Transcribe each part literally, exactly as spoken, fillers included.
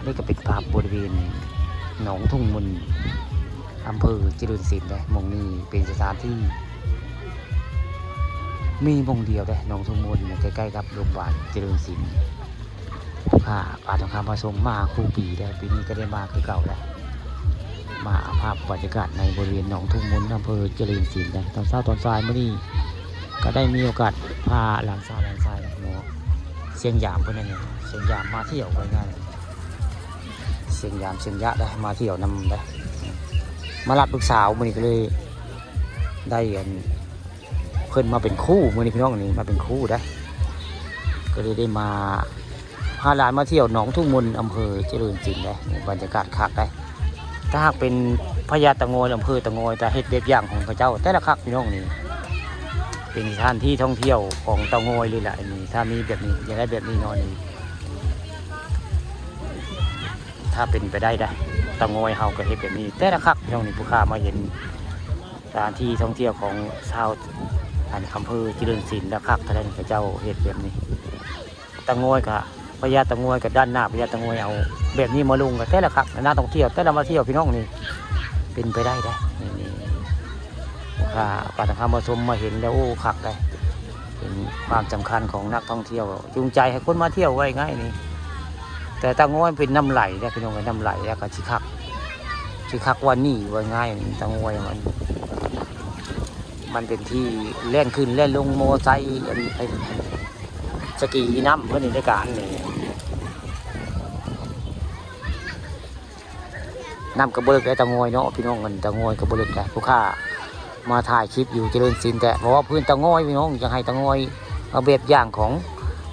นี่ก็เป็นภาพบริเวณหนองทุ่งมน อำเภอเจริญศิลป์เด้ หม่องนี้เป็นสถานที่ มีหม่องเดียวเด้ หนองทุ่งมน ใกล้ๆกับโรงพยาบาลเจริญศิลป์ ค่ะ อาจจะพามาชมมาคู่ปีเด้ ปีนี้ก็ได้มาคือเก่าแล้ว มาเอาภาพบรรยากาศในบริเวณหนองทุ่งมน อำเภอเจริญศิลป์นะ ตอนเช้าตอนสายมื้อนี้ ก็ได้มีโอกาสพาหลานสาวหลานชายเนาะ เชียงยามเพิ่นนั่นเอง เชียงยามมาเที่ยวว่าง่าย เชียงยามเชียงยะได้มาเที่ยวนำได้ มารับลูกสาวมื้อนี้ก็เลย ได้อัน เพิ่นมาเป็นครูมื้อนี้พี่น้องนี่มาเป็นครูได้ ก็เลยได้มา พาหลานมาเที่ยวหนองทุ่งมน อำเภอเจริญศิลป์ได้ บรรยากาศคักได้ ถ้าหากเป็นพญาเต่างอย อำเภอเต่างอย จะเฮ็ดแบบอย่างของเขาเจ้า แต่ละคักพี่น้องนี่ เป็นสถานที่ท่องเที่ยวของเต่างอยเลยล่ะ อันนี้ ถ้ามีแบบนี้ อยากได้แบบนี้เนาะนี่ ถ้าเป็นไปได้ได้ เต่างอยเฮาก็เฮ็ดแบบนี้ แต่ละคักพี่น้องนี่ ผู้ข้ามาเห็นสถานที่ท่องเที่ยวของชาว อันอำเภอเจริญศิลป์ และคักเท่านั้นเขาเจ้าเฮ็ดแบบนี้ เต่างอยก็ พญาเต่างอยก็ด้านหน้าพญาเต่างอย เอาแบบนี้มาลงก็แต่ละคัก นักท่องเที่ยวแต่ละมาเที่ยวพี่น้องนี่ เป็นไปได้ได้ นี่นี่ ค่ะ ปาตะคามมาชมมาเห็นแล้ว โอ้ คักได้ เป็นความสำคัญของนักท่องเที่ยว จูงใจให้คนมาเที่ยวไว้ง่ายนี่ แต่เต่างอยเป็นน้ำไหลนะพี่น้อง น้ำไหลแล้วก็สิคัก สิคักว่านี่ว่าง่าย เต่างอยมัน มันเป็นที่แล่นขึ้นแล่นลงมอไซค์ อันนี้ไปสกีน้ำเพิ่นนี่ในการนี่ น้ำก็บ่เลิกได้เต่างอยเนาะพี่น้อง มันเต่างอยก็บ่เลิกได้ ผู้ข้ามาถ่ายคลิปอยู่เจริญศิลป์ แต่เพราะว่าพื้นเต่างอยพี่น้อง อยากให้เต่างอยเอาแบบอย่างของ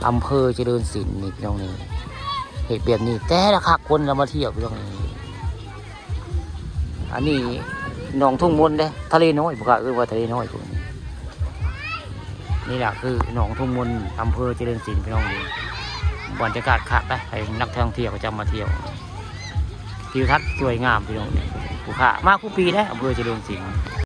อำเภอเจริญศิลป์นี่พี่น้องนี่ เฮ็ดแบบนี้แต่ละคักคนก็มาเที่ยวพี่น้องนี่ อันนี้หนองทุ่งมนเด้ ทะเลน้อย ผู้ข้าเอิ้นว่าทะเลน้อยพวกนี้ นี่แหละคือหนองทุ่งมน อำเภอเจริญศิลป์พี่น้องนี่ บรรยากาศคักนะ ให้นักท่องเที่ยวเขาจะมาเที่ยว ทิวทัศน์สวยงามพี่น้องนี่ ผู้ข้ามาคู่ปีนะ อำเภอเจริญศิลป์